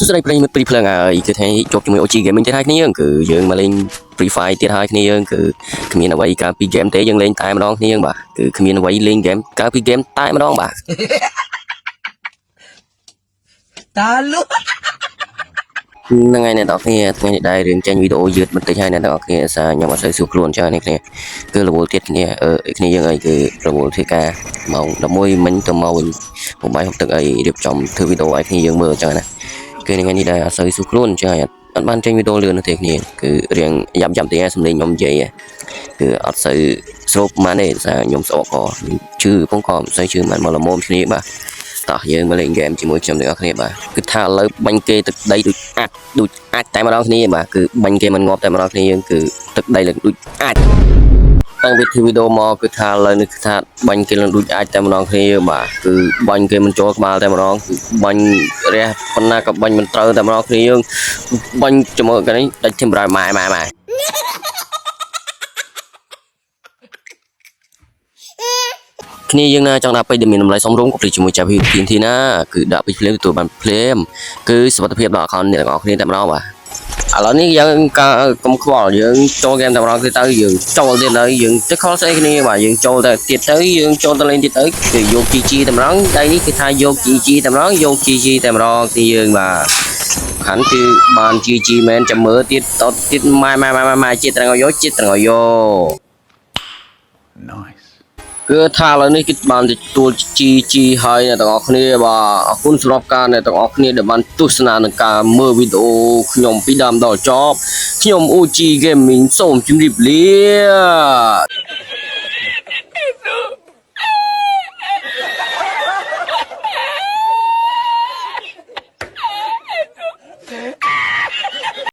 សួស្តីប្រិយមិត្តព្រីភ្លើងហើយគឺថ្ងៃជួបជាមួយ OG Gaming ទៀតហើយគ្នាយើងគឺយើងមកលេង Free Fire ទៀតហើយគ្នាយើងគឺគ្មានអ្វីកើតពី game ទេយើងលេងតែម្ដងគ្នាយើងបាទគឺគ្មានអ្វីលេង game កើតពី game តែម្ដងបាទ Talo. ហ្នឹងហើយអ្នកនរគ្នាថ្ងៃនេះដែររឿងចេញវីដេអូយឺតបន្តិចហើយអ្នកនរគ្នាអាសាខ្ញុំអត់សូវស្រួលខ្លួនច្រើននេះគ្នាគឺរវល់ទៀតគ្នាអឺគ្នាយើងអីគឺរវល់ធ្វើការម៉ោង11មិញទៅមកវិញពុំបាយហូបទឹកអីរៀបចំធ្វើវីដេអូឲ្យគ្នាយើងមើលអញ្ចឹងណាគឺថ្ងៃនេះដែរអត់សូវស្រួលខ្លួនអញ្ចឹងហើយអត់បានចេញវីដេអូលឿននោះទេគ្នាគឺរៀងយ៉ាប់យ៉ាប់តិចហើយសំឡេងខ្ញុំនិយាយគឺអត់សូវស្រូបប៉ុន្មានទេដោយសារខ្ញុំស្អកកឈឺពងកមិនសូវឈឺប៉ុន្មានមកល្មមគ្នាបាទ តោះយើងមកលេងហ្គេមជាមួយខ្ញុំទាំងអស់គ្នាបាទគឺថាឥឡូវបាញ់គេទឹកដីដូចអាចដូចអាចតែម្ដងគ្នាបាទគឺបាញ់គេមិនងាប់តែម្ដងគ្នាយើងគឺទឹកដីឡើងដូចអាចតាំងពីធ្វើវីដេអូមកគឺថាឥឡូវនេះគឺថាបាញ់គេឡើងដូចអាចតែម្ដងគ្នាបាទគឺបាញ់គេមិនចូលក្បាលតែម្ដងគឺបាញ់រះប៉ុណ្ណាក៏បាញ់មិនត្រូវតែម្ដងគ្នាយើងបាញ់ជាមួយกันនេះដាច់ធីមរយម៉ែម៉ែម៉ែ គ្នាយើងណាចង់ដាក់ពេជ្រដែលមានតម្លៃសមរម្យកុំភ្លេចជាមួយចាប់ TNT ណាគឺដាក់ពេជ្រភ្លាមទទួលបានភ្លាមគឺសុវត្ថិភាពដល់ account អ្នកទាំងអស់គ្នាតែម្ដងបាទឥឡូវនេះយើងការកុំខ្វល់យើងចូលហ្គេមតែម្ដងគឺទៅយើងចូលទៀតហើយយើងទៅខលស្អីគ្នាបាទយើងចូលទៅទៀតទៅយើងចូលទៅលេងទៀតទៅគឺយក GG តែម្ដងដៃនេះគឺថាយក GG តែម្ដងយក GG តែម្ដងគ្នាយើងបាទខាន់គឺបាន GG មែនចាំមើលទៀតតទៀតម៉ែម៉ែម៉ែម៉ែជាតិត្រង់យកជាតិត្រង់យក Nice. គឺថាឥឡូវនេះគឺបានទទួល GG ហើយអ្នកទាំងអស់គ្នាបាទអរគុណសម្រាប់ការអ្នកទាំងអស់គ្នាដែលបានទស្សនានឹងការមើលវីដេអូខ្ញុំពីដើមដល់ចប់ខ្ញុំ OG Gaming សូមជម្រាបលា